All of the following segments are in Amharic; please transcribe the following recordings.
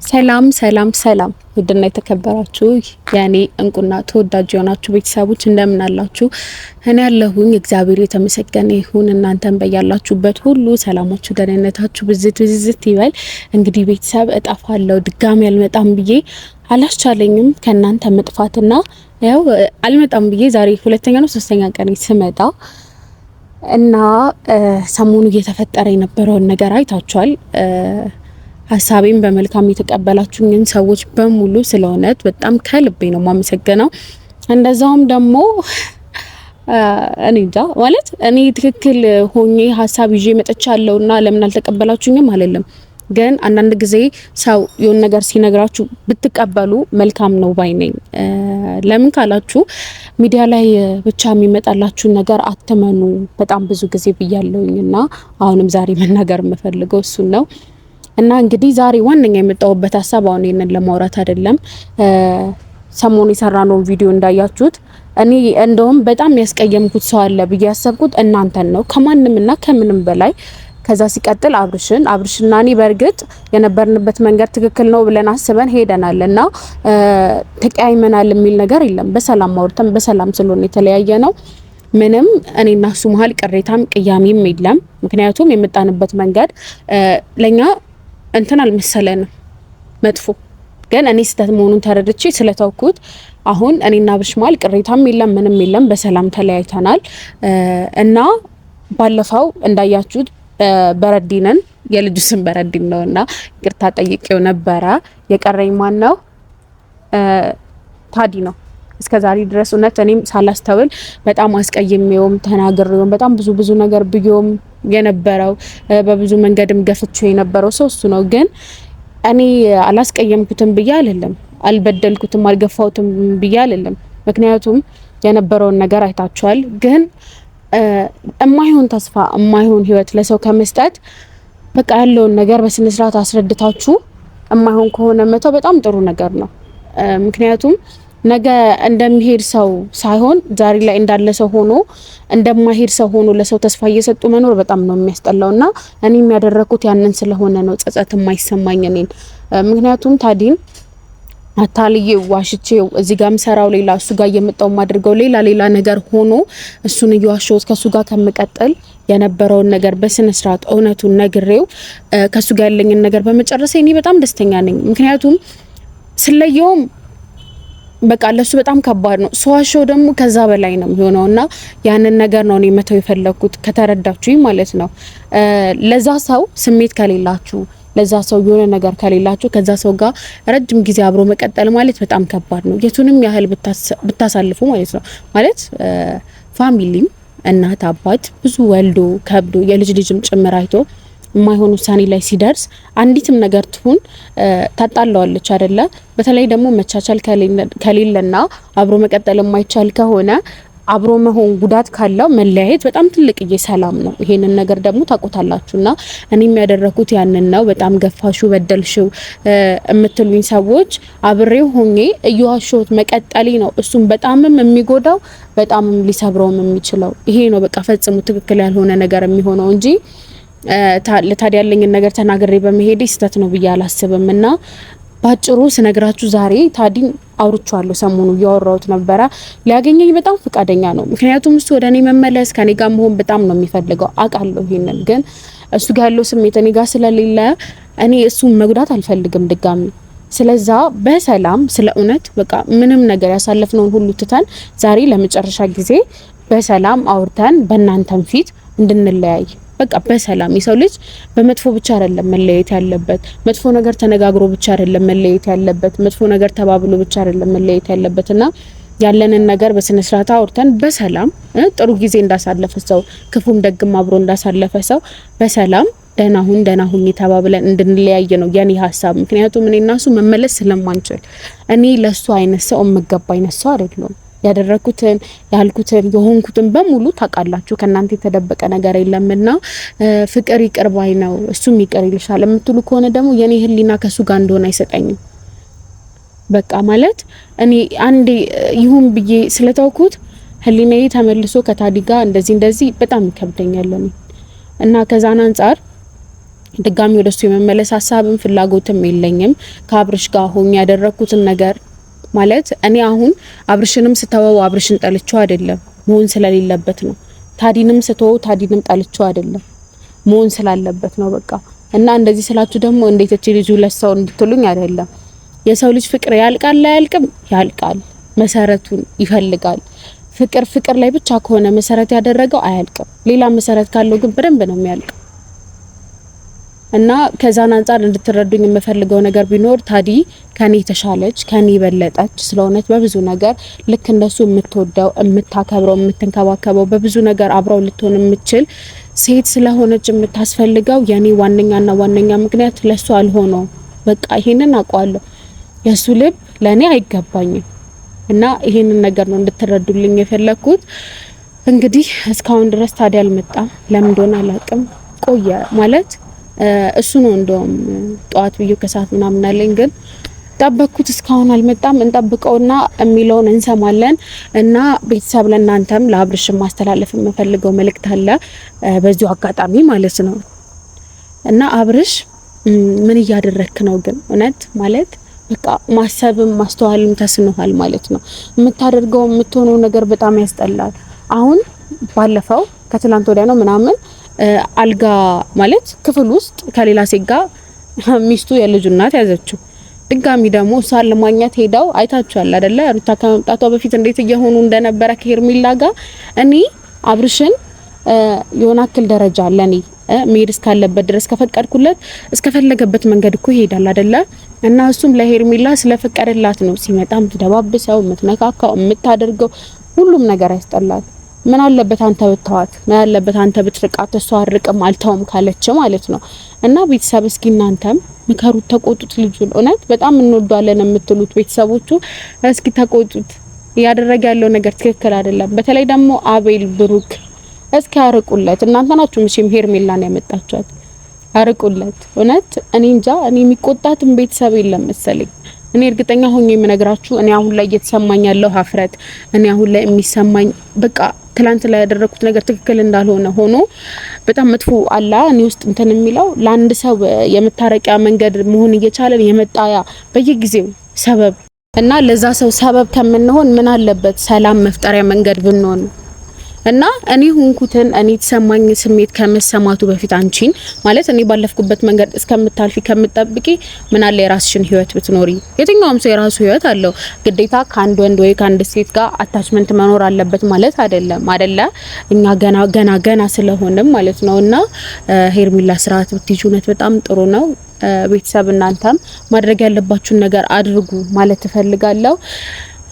ሰላም ሰላም ሰላም ውድና የተከበራችሁ የኔ እንቁና ተወዳጅ የሆናችሁ ቤተሰቦች እንደምን አላችሁ? እኔ ያለሁኝ እግዚአብሔር የተመሰገነ ይሁን። እናንተም በያላችሁበት ሁሉ ሰላማችሁ፣ ደህንነታችሁ ብዝት ብዝት ይበል። እንግዲህ ቤተሰብ እጠፋለሁ ድጋሚ አልመጣም ብዬ አላስቻለኝም ከእናንተ መጥፋትና ያው አልመጣም ብዬ ዛሬ ሁለተኛ ነው ሶስተኛ ቀን ስመጣ እና ሰሞኑ እየተፈጠረ የነበረውን ነገር አይታችኋል። ሀሳቤን በመልካም የተቀበላችሁኝን ሰዎች በሙሉ ስለ እውነት በጣም ከልቤ ነው የማመሰግነው። እንደዛውም ደግሞ እኔ እንጃ ማለት እኔ ትክክል ሆኜ ሀሳብ ይዤ መጥቻለሁና ለምን አልተቀበላችሁኝም አልልም። ግን አንዳንድ ጊዜ ሰው የሆነ ነገር ሲነግራችሁ ብትቀበሉ መልካም ነው ባይ ነኝ። ለምን ካላችሁ ሚዲያ ላይ ብቻ የሚመጣላችሁን ነገር አትመኑ። በጣም ብዙ ጊዜ ብያለሁኝ እና አሁንም ዛሬ መናገር የምፈልገው እሱን ነው። እና እንግዲህ ዛሬ ዋነኛ የመጣሁበት ሀሳብ አሁን ይሄንን ለማውራት አይደለም። ሰሞኑ የሰራነውን ቪዲዮ እንዳያችሁት እኔ እንደውም በጣም ያስቀየምኩት ሰው አለ ብዬ ያሰብኩት እናንተን ነው ከማንም እና ከምንም በላይ። ከዛ ሲቀጥል አብርሽና እኔ በእርግጥ የነበርንበት መንገድ ትክክል ነው ብለን አስበን ሄደናል እና ተቀያይመናል የሚል ነገር የለም። በሰላም አውርተን በሰላም ስለሆነ የተለያየ ነው። ምንም እኔና እሱ መሀል ቅሬታም ቅያሜም የለም። ምክንያቱም የመጣንበት መንገድ ለኛ እንትን አልመሰለንም መጥፎ፣ ግን እኔ ስህተት መሆኑን ተረድቼ ስለተውኩት አሁን እኔና አብርሽ መሀል ቅሬታም የለም ምንም የለም፣ በሰላም ተለያይተናል። እና ባለፈው እንዳያችሁት በረዲንን የልጁ ስም በረዲን ነው እና ይቅርታ ጠይቄው ነበረ። የቀረኝ ማን ነው? ታዲ ነው። እስከ ዛሬ ድረስ እውነት እኔም ሳላስተውል በጣም አስቀይሜውም ተናግሬውም በጣም ብዙ ብዙ ነገር ብዬውም የነበረው በብዙ መንገድም ገፍቼው የነበረው ሰው እሱ ነው። ግን እኔ አላስቀየምኩትም ብዬ አልልም፣ አልበደልኩትም፣ አልገፋሁትም ብዬ አልልም። ምክንያቱም የነበረውን ነገር አይታችኋል። ግን እማይሆን ተስፋ እማይሆን ህይወት ለሰው ከመስጠት በቃ ያለውን ነገር በስነ ስርዓት አስረድታችሁ እማይሆን ከሆነ መተው በጣም ጥሩ ነገር ነው። ምክንያቱም ነገ እንደሚሄድ ሰው ሳይሆን ዛሬ ላይ እንዳለ ሰው ሆኖ እንደማይሄድ ሰው ሆኖ ለሰው ተስፋ እየሰጡ መኖር በጣም ነው የሚያስጠላው። እና እኔ የሚያደረኩት ያንን ስለሆነ ነው ጸጸት የማይሰማኝ እኔን። ምክንያቱም ታዲን አታልዬ ዋሽቼው እዚህ ጋር ምሰራው ሌላ እሱ ጋር እየመጣው ማድርገው ሌላ ሌላ ነገር ሆኖ እሱን እየዋሸሁት ከሱ ጋር ከምቀጥል የነበረውን ነገር በስነ ስርዓት እውነቱን ነግሬው ከሱ ጋር ያለኝን ነገር በመጨረሴ እኔ በጣም ደስተኛ ነኝ። ምክንያቱም ስለየውም በቃ ለሱ በጣም ከባድ ነው። ሰዋሸው ደግሞ ከዛ በላይ ነው የሚሆነው እና ያንን ነገር ነው እኔ መተው የፈለኩት ከተረዳችሁኝ ማለት ነው። ለዛ ሰው ስሜት ከሌላችሁ፣ ለዛ ሰው የሆነ ነገር ከሌላችሁ ከዛ ሰው ጋር ረጅም ጊዜ አብሮ መቀጠል ማለት በጣም ከባድ ነው። የቱንም ያህል ብታሳልፉ ማለት ነው። ማለት family ም እናት አባት ብዙ ወልዶ ከብዶ የልጅ ልጅም ጭምር አይቶ የማይሆን ውሳኔ ላይ ሲደርስ አንዲትም ነገር ትሁን ታጣለዋለች አይደለ? በተለይ ደግሞ መቻቻል ከሌለና አብሮ መቀጠል የማይቻል ከሆነ አብሮ መሆን ጉዳት ካለው መለያየት በጣም ትልቅዬ ሰላም ነው። ይሄንን ነገር ደግሞ ታውቁታላችሁና እኔም ያደረኩት ያንን ነው። በጣም ገፋሹ በደልሽው የምትሉኝ ሰዎች አብሬው ሆኜ እየዋሸሁት መቀጠሌ ነው እሱም በጣምም የሚጎዳው በጣምም ሊሰብረውም የሚችለው ይሄ ነው። በቃ ፈጽሞ ትክክል ያልሆነ ነገር የሚሆነው እንጂ ለታዲያ ያለኝን ነገር ተናግሬ በመሄዴ ስህተት ነው ብዬ አላስብም። እና ባጭሩ ስነግራችሁ ዛሬ ታዲን አውርቼዋለሁ። ሰሞኑ እያወራሁት ነበረ። ሊያገኘኝ በጣም ፈቃደኛ ነው። ምክንያቱም እሱ ወደ እኔ መመለስ ከኔ ጋር መሆን በጣም ነው የሚፈልገው አውቃለሁ። ይሄንን ግን እሱ ጋር ያለው ስሜት እኔ ጋር ስለሌለ እኔ እሱን መጉዳት አልፈልግም ድጋሚ። ስለዛ በሰላም ስለ እውነት በቃ ምንም ነገር ያሳለፍነውን ሁሉ ትተን ዛሬ ለመጨረሻ ጊዜ በሰላም አውርተን በእናንተም ፊት እንድንለያይ በቃ በሰላም። የሰው ልጅ በመጥፎ ብቻ አይደለም መለየት ያለበት። መጥፎ ነገር ተነጋግሮ ብቻ አይደለም መለየት ያለበት። መጥፎ ነገር ተባብሎ ብቻ አይደለም መለየት ያለበት እና ያለንን ነገር በስነ ስርዓት አውርተን በሰላም ጥሩ ጊዜ እንዳሳለፈ ሰው ክፉም ደግም አብሮ እንዳሳለፈ ሰው በሰላም ደህና ሁን ደህና ሁኝ ተባብለን እንድንለያይ ነው የኔ ሀሳብ። ምክንያቱም እኔ እና እሱ መመለስ ስለማንችል እኔ ለሱ አይነት ሰው የምገባ አይነት ሰው አይደለሁም። ያደረኩትን ያልኩትን የሆንኩትን በሙሉ ታውቃላችሁ። ከእናንተ የተደበቀ ነገር የለምና ፍቅር ይቅር ባይ ነው፣ እሱም ይቅር ይልሻል የምትሉ ከሆነ ደግሞ የኔ ሕሊና ከሱ ጋር እንደሆነ አይሰጠኝም። በቃ ማለት እኔ አንዴ ይሁን ብዬ ስለተውኩት ሕሊናዬ ተመልሶ ከታዲ ጋር እንደዚህ እንደዚህ በጣም ይከብደኛል እኔ እና ከዛን አንጻር ድጋሚ ወደሱ የመመለስ ሀሳብም ፍላጎትም የለኝም። ከአብርሽ ጋር ሆኜ ያደረኩትን ነገር ማለት እኔ አሁን አብርሽንም ስተወው አብርሽን ጠልቼው አይደለም፣ መሆን ስለሌለበት ነው። ታዲንም ስተወው ታዲንም ጠልቼው አይደለም፣ መሆን ስላለበት ነው። በቃ እና እንደዚህ ስላችሁ ደግሞ እንዴት እቺ ልጅ ሁለት ሰው እንድትሉኝ አይደለም። የሰው ልጅ ፍቅር ያልቃል አያልቅም? ያልቃል። መሰረቱን ይፈልጋል። ፍቅር ፍቅር ላይ ብቻ ከሆነ መሰረት ያደረገው አያልቅም። ሌላ መሰረት ካለው ግን በደንብ ነው የሚያልቀው። እና ከዛን አንጻር እንድትረዱኝ የምፈልገው ነገር ቢኖር ታዲ ከኔ የተሻለች ከኔ የበለጠች ስለሆነች በብዙ ነገር ልክ እንደሱ የምትወደው የምታከብረው፣ የምትንከባከበው በብዙ ነገር አብረው ልትሆን የምትችል ሴት ስለሆነች የምታስፈልገው የኔ ዋነኛና ዋነኛ ምክንያት ለሱ አልሆነው። በቃ ይሄንን አውቀዋለሁ። የሱ ልብ ለኔ አይገባኝም። እና ይሄንን ነገር ነው እንድትረዱልኝ የፈለኩት። እንግዲህ እስካሁን ድረስ ታዲያ አልመጣም። ለምን እንደሆነ አላውቅም። ቆየ ማለት እሱ ነው እንደውም ጠዋት ብዬ ከሰዓት ምናምን አለኝ፣ ግን ጠበቅኩት እስካሁን አልመጣም። እንጠብቀውና የሚለውን እንሰማለን። እና ቤተሰብ ለእናንተም ለአብርሽም ማስተላለፍ የምፈልገው መልእክት አለ በዚሁ አጋጣሚ ማለት ነው። እና አብርሽ ምን እያደረክ ነው ግን? እውነት ማለት በቃ ማሰብም ማስተዋልም ተስኖሃል ማለት ነው። የምታደርገው የምትሆነው ነገር በጣም ያስጠላል። አሁን ባለፈው ከትላንት ወዲያ ነው ምናምን አልጋ ማለት ክፍል ውስጥ ከሌላ ሴት ጋር ሚስቱ የልጁ እናት ያዘችው። ድጋሚ ደግሞ እሷን ለማግኘት ሄደው አይታችኋል አይደለ? ሩታ ከመምጣቷ በፊት እንዴት እየሆኑ እንደነበረ ከሄርሜላ ጋር። እኔ አብርሽን የሆነ አክል ደረጃ ለኔ መሄድ እስካለበት ድረስ ከፈቀድኩለት እስከፈለገበት መንገድ እኮ ይሄዳል አይደለ? እና እሱም ለሄርሜላ ስለፈቀደላት ነው ሲመጣ የምትደባብሰው፣ የምትነካካው፣ የምታደርገው ሁሉም ነገር ያስጠላል። ምን አለበት አንተ ብታዋት፣ ምን አለበት አንተ ብትርቃት፣ እሷ አርቅም አልተውም ካለች ማለት ነው። እና ቤተሰብ እስኪ እናንተም ምከሩት፣ ተቆጡት ልጁን። እውነት በጣም እንወዷለን የምትሉት ቤተሰቦቹ እስኪ ተቆጡት። እያደረገ ያለው ነገር ትክክል አይደለም። በተለይ ደግሞ አቤል፣ ብሩክ እስኪ አርቁለት። እናንተ ናችሁ መቼም ሄርሜላን ያመጣችኋት። አርቁለት። እውነት እኔ እንጃ፣ እኔ የሚቆጣትም ቤተሰብ የለም መሰለኝ። እኔ እርግጠኛ ሆኜ የምነግራችሁ እኔ አሁን ላይ እየተሰማኝ ያለው ሀፍረት፣ እኔ አሁን ላይ የሚሰማኝ በቃ ትላንት ላይ ያደረኩት ነገር ትክክል እንዳልሆነ ሆኖ በጣም መጥፎ አላ እኔ ውስጥ እንትን የሚለው ለአንድ ሰው የመታረቂያ መንገድ መሆን እየቻለን የመጣያ በየጊዜው ሰበብ እና ለዛ ሰው ሰበብ ከምንሆን ምን አለበት ሰላም መፍጠሪያ መንገድ ብንሆን። እና እኔ ሁንኩትን እኔ የተሰማኝ ስሜት ከመሰማቱ በፊት አንቺን ማለት እኔ ባለፍኩበት መንገድ እስከምታልፊ ከምትጠብቂ ምን አለ የራስሽን ህይወት ብትኖሪ። የትኛውም ሰው የራሱ ህይወት አለው። ግዴታ ከአንድ ወንድ ወይ ከአንድ ሴት ጋር attachment መኖር አለበት ማለት አይደለም አይደለ? እኛ ገና ገና ገና ስለሆነም ማለት ነው። እና ሄርሜላ ስርዓት ብትይዥ እውነት በጣም ጥሩ ነው። ቤተሰብ እናንተም ማድረግ ያለባችሁን ነገር አድርጉ ማለት እፈልጋለሁ።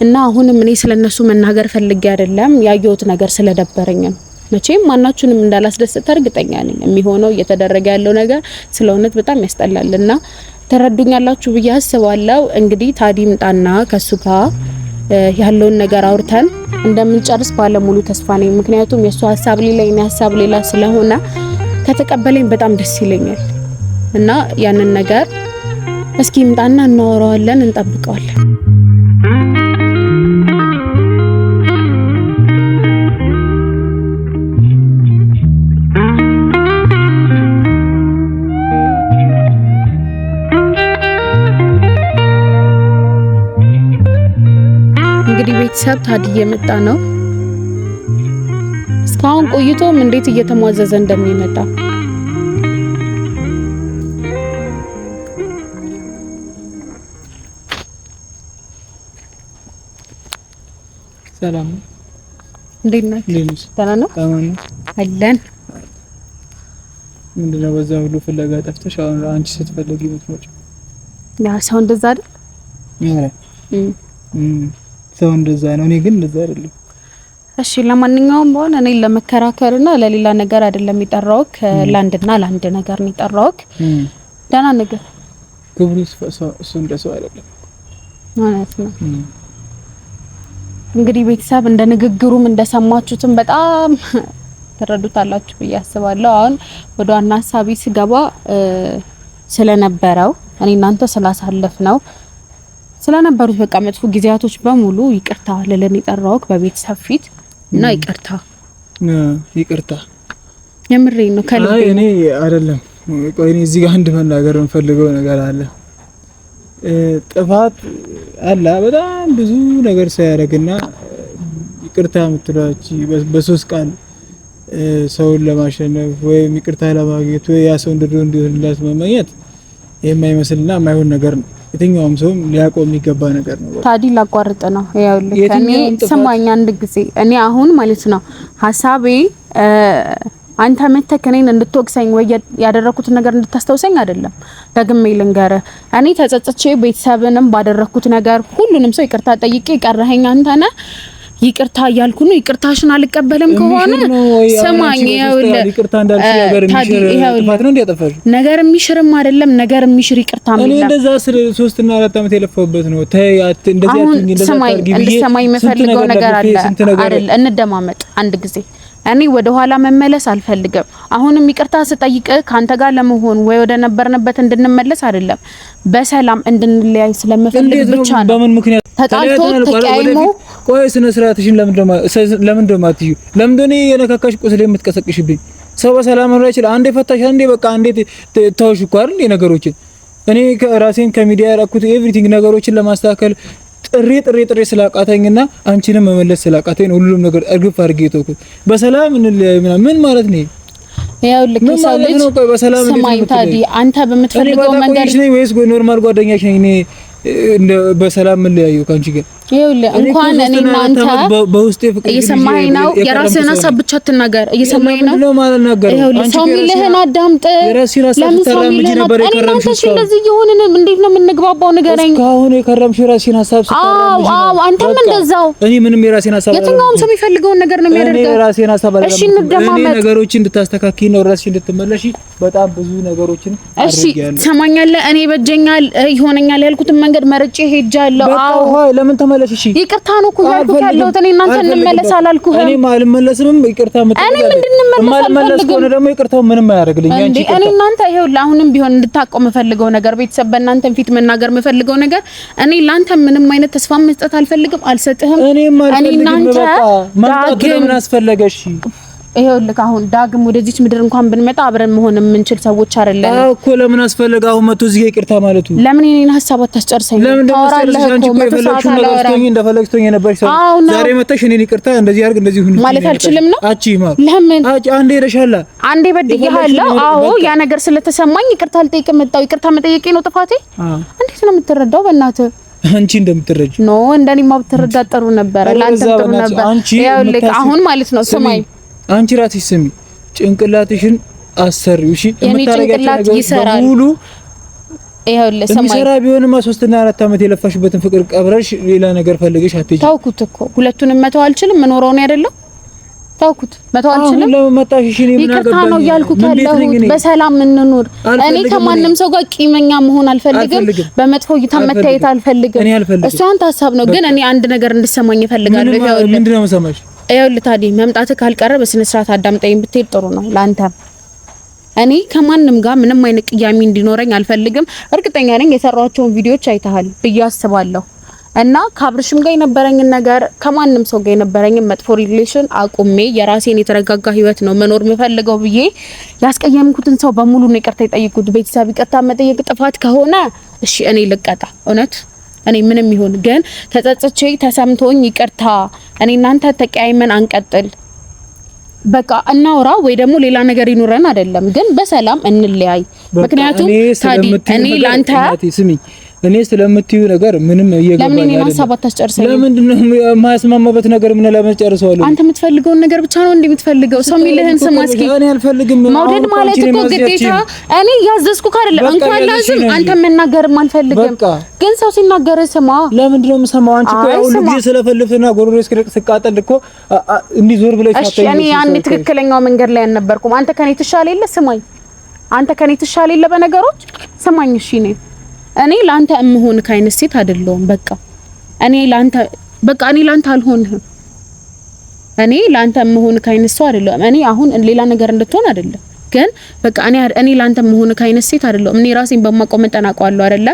እና አሁንም እኔ ስለነሱ መናገር ፈልጌ አይደለም፣ ያየሁት ነገር ስለደበረኝ ነው። መቼም ማናችሁንም እንዳላስደስት እርግጠኛ ነኝ። የሚሆነው እየተደረገ ያለው ነገር ስለ እውነት በጣም ያስጠላልና ተረዱኛላችሁ ብዬ አስባለሁ። እንግዲህ ታዲ ምጣና ከሱ ጋር ያለውን ነገር አውርተን እንደምንጨርስ ባለሙሉ ተስፋ ነኝ። ምክንያቱም የሱ ሀሳብ ሌላ የኔ ሀሳብ ሌላ ስለሆነ ከተቀበለኝ በጣም ደስ ይለኛል እና ያንን ነገር እስኪ ምጣና እናወራዋለን፣ እንጠብቀዋለን። እንግዲህ ቤተሰብ ታዲ እየመጣ ነው። እስካሁን ቆይቶም እንዴት እየተሟዘዘ እንደሚመጣ ሰላም፣ እንዴት ነህ? ደህና ነው አለን። ምንድነው በዛ ሁሉ ፍለጋ ጠፍተሽ አሁን አንቺ ስትፈልጊ የምትመጪው? ያ ሰው እንደዛ አይደል? ኧረ ሰው እንደዛ ነው። እኔ ግን እንደዛ አይደለም። እሺ ለማንኛውም በሆነ እኔ ለመከራከርና ለሌላ ነገር አይደለም የጠራሁት፣ ለአንድና ለአንድ ነገር ነው የጠራሁት። ደህና ነገር ክብሩ እሱ እንደ ሰው አይደለም ማለት ነው። እንግዲህ ቤተሰብ እንደ ንግግሩም እንደሰማችሁትም በጣም ትረዱታላችሁ ብዬ አስባለሁ። አሁን ወደ ዋና ሀሳቤ ስገባ ስለነበረው እኔ እናንተ ስላሳለፍ ነው ስለነበሩት በቃ መጥፎ ጊዜያቶች በሙሉ ይቅርታ ልልን የጠራሁት በቤተሰብ ፊት እና ይቅርታ ይቅርታ፣ የምሬን ነው ከልቤ። እኔ አይደለም ቆይ እኔ እዚህ ጋር አንድ መናገር የምፈልገው ነገር አለ። ጥፋት አለ በጣም ብዙ ነገር ሳያደርግና ይቅርታ የምትሏች በሶስት ቃል ሰውን ለማሸነፍ ወይም ይቅርታ ለማግኘት ወይ ያ ሰው እንደ እንዲሆንላት መመኘት የማይመስልና የማይሆን ነገር ነው። የትኛውም ሰው ሊያቆም የሚገባ ነገር ነው። ታዲ ላቋርጥ ነው። ይኸውልህ እኔ ስማኝ አንድ ጊዜ እኔ አሁን ማለት ነው ሀሳቤ አንተ መተህ እኔን እንድትወቅሰኝ ወይ ያደረኩትን ነገር እንድታስታውሰኝ አይደለም። ደግሜ ልንገርህ፣ እኔ ተጸጽቼ ቤተሰብንም ባደረኩት ነገር ሁሉንም ሰው ይቅርታ ጠይቄ ቀረኸኝ አንተ ነህ። ይቅርታ እያልኩ ነው። ይቅርታሽን አልቀበልም ከሆነ ስማኝ፣ ይኸውልህ ይቅርታ እንዳልሽ ነገር የሚሽር ጥፋት ነው እንዴ ያጠፋሽው? ነገር የሚሽርም አይደለም ነገር የሚሽር ይቅርታ ነው። እኔ እንደዛ 3 እና 4 ዓመት የለፋሁበት ነው። ተይ እንደዚህ አትሁኝ፣ እንደዛ አታርጊ ብዬ እንድሰማኝ የምፈልገው ነገር አለ አይደል? እንደማመጥ አንድ ጊዜ እኔ ወደ ኋላ መመለስ አልፈልግም። አሁንም ይቅርታ ስጠይቅ ካንተ ጋር ለመሆን ወይ ወደ ነበርንበት እንድንመለስ አይደለም፣ በሰላም እንድንለያይ ስለምፈልግ ብቻ ነው። በምን ምክንያት ተጣልቶ ተቀያይሞ? ቆይ ስነ ስርዓትሽን ለምን ደማትዩ? ለምን ደኔ የነካካሽ ቁስል የምትቀሰቅሽብኝ? ሰው በሰላም መኖር አይችልም። አንዴ ፈታሽ፣ አንዴ በቃ አንዴ ተውሽ እኮ አይደል ነገሮችን። እኔ ራሴን ከሚዲያ ያራኩት everything ነገሮችን ለማስተካከል ጥሬ ጥሬ ጥሬ ስላቃተኝና አንቺንም መመለስ ስላቃተኝ ነው ሁሉም ነገር እርግፍ አድርጌ የተውኩት። በሰላም እንለያይ ምናምን ምን ማለት ነው? ይኸውልህ ሰው ልጅ በሰላም ስማኝ ታዲ፣ አንተ በምትፈልገው መንገድ ነኝ ወይስ normal ጓደኛሽ ነኝ? እኔ በሰላም የምንለያየው ከአንቺ ጋር ይኸውልህ እንኳን እኔና አንተ በውስጤ ፍቅር እየሰማኸኝ ነው። የራስህን ሀሳብ ብቻ አትናገር። እየሰማኸኝ ነው? ይኸውልህ ሰው የሚልህን አዳምጥ። ለምን ሰው የሚልህን እኔና አንተ እሺ፣ እንደዚህ እየሆንን እንዴት ነው የምንግባባው? ንገረኝ። እስካሁን የከረምሽው የራስሽን ሀሳብ ስታራምጂ። አዎ፣ አንተም እንደዛው። እኔ ምንም የራሴን ሀሳብ የትኛውም ሰው የሚፈልገውን ነገር ነው የሚያደርገው። እኔ የራሴን ሀሳብ እሺ፣ እንደማመጥ። እኔ ነገሮችን እንድታስተካክዪ ነው ራስሽ እንድትመለሺ በጣም ብዙ ነገሮችን እሺ፣ ትሰማኛለህ? እኔ በጀኛል ይሆነኛል ያልኩትን መንገድ መርጬ ሄጃለሁ። አዎ፣ ለምን ተመለሽ? እሺ ይቅርታ ነው እኮ እያልኩህ ያለሁት። እኔ እናንተ እንመለስ አላልኩህም። እኔም አልመለስም። ይቅርታ እኔም እንድንመለስ አልፈልግም። ከሆነ ደግሞ ይቅርታው ምንም አያደርግልኝ። አንቺ እኔ እናንተ ይኸውልህ፣ አሁንም ቢሆን እንድታውቀው የምፈልገው ነገር ቤተሰብ፣ በእናንተም ፊት መናገር የምፈልገው ነገር እኔ ላንተ ምንም አይነት ተስፋ መስጠት አልፈልግም፣ አልሰጥህም። እኔም አልፈልግም። በቃ መምጣቱ ለምን አስፈለገሽ? ይኸውልህ አሁን ዳግም ወደዚች ምድር እንኳን ብንመጣ አብረን መሆን የምንችል ሰዎች አይደለም። አዎ እኮ ለምን አስፈለገ አሁን መጥቶ እዚህ ይቅርታ ማለቱ? ለምን የኔን ሀሳብ አታስጨርሰኝ? ለምን ታወራለህ እኮ የፈለግሽውን ነገር ስትሆኚ እንደፈለግሽ ትሆኚ የነበርሽ ሰው ዛሬ መጥተሽ እኔን ይቅርታ እንደዚህ አድርግ እንደዚህ ሁን ማለት አልችልም ነው? አቺ ማ ለምን አቺ አንዴ ሄደሻል፣ አንዴ በድዬሃለሁ። አዎ ያ ነገር ስለተሰማኝ ይቅርታ ልጠይቅ መጣሁ። ይቅርታ መጠየቄ ነው ጥፋቴ? እንዴት ነው የምትረዳው? በእናትህ አንቺ እንደምትረጂ no እንደኔማ ብትረዳ ጥሩ ነበር፣ ለአንተም ጥሩ ነበር። ይኸውልህ አሁን ማለት ነው ስማኝ አንቺ ራስሽ ስሚ፣ ጭንቅላትሽን አሰሪው። እሺ፣ የምታረጊያቸው ነገሮች በሙሉ ይኸውልህ ሰማይ የሚሰራ ቢሆንማ 3 እና 4 ዓመት የለፋሽበትን ፍቅር ቀብረሽ ሌላ ነገር ፈልገሽ አትሄጂም። ታውኩት እኮ ሁለቱንም መተው አልችልም። መኖረው ነው አይደለም? ታውኩት መተው አልችልም። ለምን መጣሽ? እሺ እኔ ምን ይቅርታ ነው እያልኩት ያለሁት። በሰላም እንኑር። እኔ ከማንም ሰው ጋር ቂመኛ መሆን አልፈልግም። በመጥፎ እይታ መታየት አልፈልግም። እሱ አንተ ሀሳብ ነው፣ ግን እኔ አንድ ነገር እንድሰማኝ እፈልጋለሁ። ይኸውልህ ምንድን ነው የምሰማሽ? ይኸውልህ ታዲያ መምጣትህ ካልቀረ በስነ ስርዓት አዳምጠኝ ብትሄድ ጥሩ ነው ላንተ። እኔ ከማንም ጋር ምንም አይነት ቅያሜ እንዲኖረኝ አልፈልግም። እርግጠኛ ነኝ የሰራኋቸውን ቪዲዮዎች አይተሃል ብዬ አስባለሁ። እና ከአብርሽም ጋር የነበረኝን ነገር ከማንም ሰው ጋር የነበረኝን መጥፎ relation አቁሜ የራሴን የተረጋጋ ህይወት ነው መኖር የምፈልገው ብዬ ያስቀየምኩትን ሰው በሙሉ ነው ይቅርታ የጠየኩት። ቤተሰብ ይቅርታ መጠየቅ ጥፋት ከሆነ እሺ እኔ ልቀጣ፣ እውነት እኔ ምንም ይሁን ግን ተጸጽቼ ተሰምቶኝ ይቅርታ፣ እኔ እናንተ ተቀያይመን አንቀጥል፣ በቃ እናውራ ወይ ደግሞ ሌላ ነገር ይኑረን አይደለም፣ ግን በሰላም እንለያይ። ምክንያቱም ታዲ እኔ ላንተ ስሚ እኔ ስለምትዩ ነገር ምንም እየገባኝ ለምን እኔን ሀሳብ አታስጨርሰኝ? ለምንድን ነው የማያስማማበት ነገር? ምን ለምን ጨርሰዋለሁ? አንተ የምትፈልገውን ነገር ብቻ ነው እንዴ የምትፈልገው? ሰው የሚልህን ስማ እስኪ። እኔ አልፈልግም። መውደድ ማለት እኮ ግዴታ እኔ እያዘዝኩህ አይደለም። እንኳን ላዝም አንተ መናገርም አልፈልግም፣ ግን ሰው ሲናገር ስማ። ለምንድን ነው የምሰማው? አንቺ እኮ ያው ሁሉ ጊዜ ስለፈልፍና ጎሮሮ እስክደርቅ ስቃጠል እኮ እንዲህ ዞር ብለሽ እሺ፣ እኔ ያኔ ትክክለኛው መንገድ ላይ አልነበርኩም። አንተ ከኔ ትሻል የለ ስማኝ። አንተ ከኔ ትሻል የለ በነገሮች ስማኝ። እሺ እኔ ላንተ እምሆን ከአይነት ሴት አይደለሁም። በቃ እኔ ላንተ በቃ እኔ ላንተ አልሆንህም። እኔ ላንተ እምሆን ከአይነት ሰው አይደለሁም። እኔ አሁን ሌላ ነገር እንድትሆን አይደለም፣ ግን በቃ እኔ ላንተ እምሆን ከአይነት ሴት አይደለሁም። እኔ ራሴን በማውቀው መጠን አውቀዋለሁ አይደለ?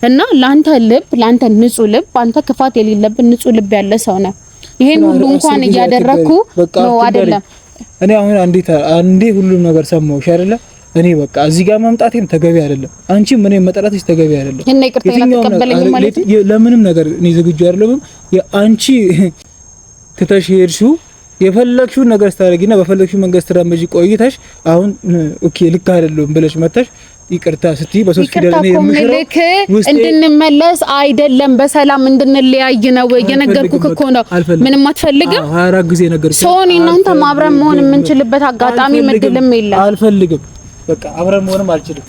እና ላንተ ልብ ላንተ ንጹህ ልብ አንተ ክፋት የሌለብን ንጹህ ልብ ያለ ሰው ነው። ይሄን ሁሉ እንኳን እያደረኩ ነው አይደለም። እኔ አሁን አንዴ ሁሉም ነገር ሰማሁሽ አይደለ? እኔ በቃ እዚህ ጋር መምጣቴም ተገቢ አይደለም። አንቺም እኔ መጠራትሽ ተገቢ አይደለም። እና ይቅርታ አትቀበለኝም ማለት ነው? ለምንም ነገር እኔ ዝግጁ አይደለም። የአንቺ ትተሽ ሄድሽው የፈለግሽውን ነገር ስታደርጊና በፈለግሽው መንገድ ስትራመጂ ቆይተሽ አሁን okay ልክ አይደለም ብለሽ መተሽ ይቅርታ ስትይ በሶስት ፊደል ነው የምሽረው። እንድንመለስ አይደለም በሰላም እንድንለያይ ነው የነገርኩህ እኮ ነው። ምንም አትፈልግም። 24 ጊዜ ነገርኩህ። ሰው እኔ እናንተ አብረን መሆን የምንችልበት አጋጣሚ ምድልም የለም። አልፈልግም። በቃ አብረን መሆንም አልችልም።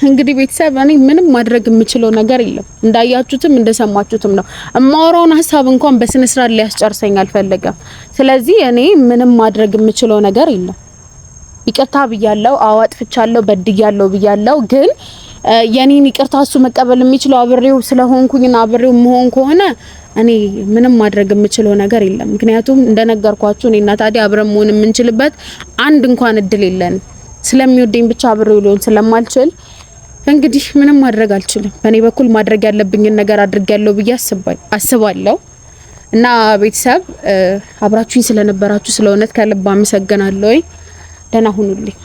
እንግዲህ ቤተሰብ እኔ ምንም ማድረግ የምችለው ነገር የለም። እንዳያችሁትም እንደሰማችሁትም ነው። እማወራውን ሀሳብ እንኳን በስነ ስርዓት ሊያስጨርሰኝ አልፈለገም። ስለዚህ እኔ ምንም ማድረግ የምችለው ነገር የለም። ይቅርታ ብያለሁ፣ አዎ አጥፍቻለሁ፣ በድያለሁ ብያለሁ። ግን የኔን ይቅርታ እሱ መቀበል የሚችለው አብሬው ስለሆንኩኝና አብሬው መሆን ከሆነ እኔ ምንም ማድረግ የምችለው ነገር የለም። ምክንያቱም እንደነገርኳችሁ እኔና ታዲያ አብረን መሆን የምንችልበት አንድ እንኳን እድል የለንም። ስለሚወደኝ ብቻ አብሬው ሊሆን ስለማልችል እንግዲህ ምንም ማድረግ አልችልም። በእኔ በኩል ማድረግ ያለብኝን ነገር አድርጌያለሁ ብዬ አስባለሁ። እና ቤተሰብ አብራችሁኝ ስለነበራችሁ ስለ እውነት ከልብ አመሰግናለሁ። ደህና ሁኑልኝ።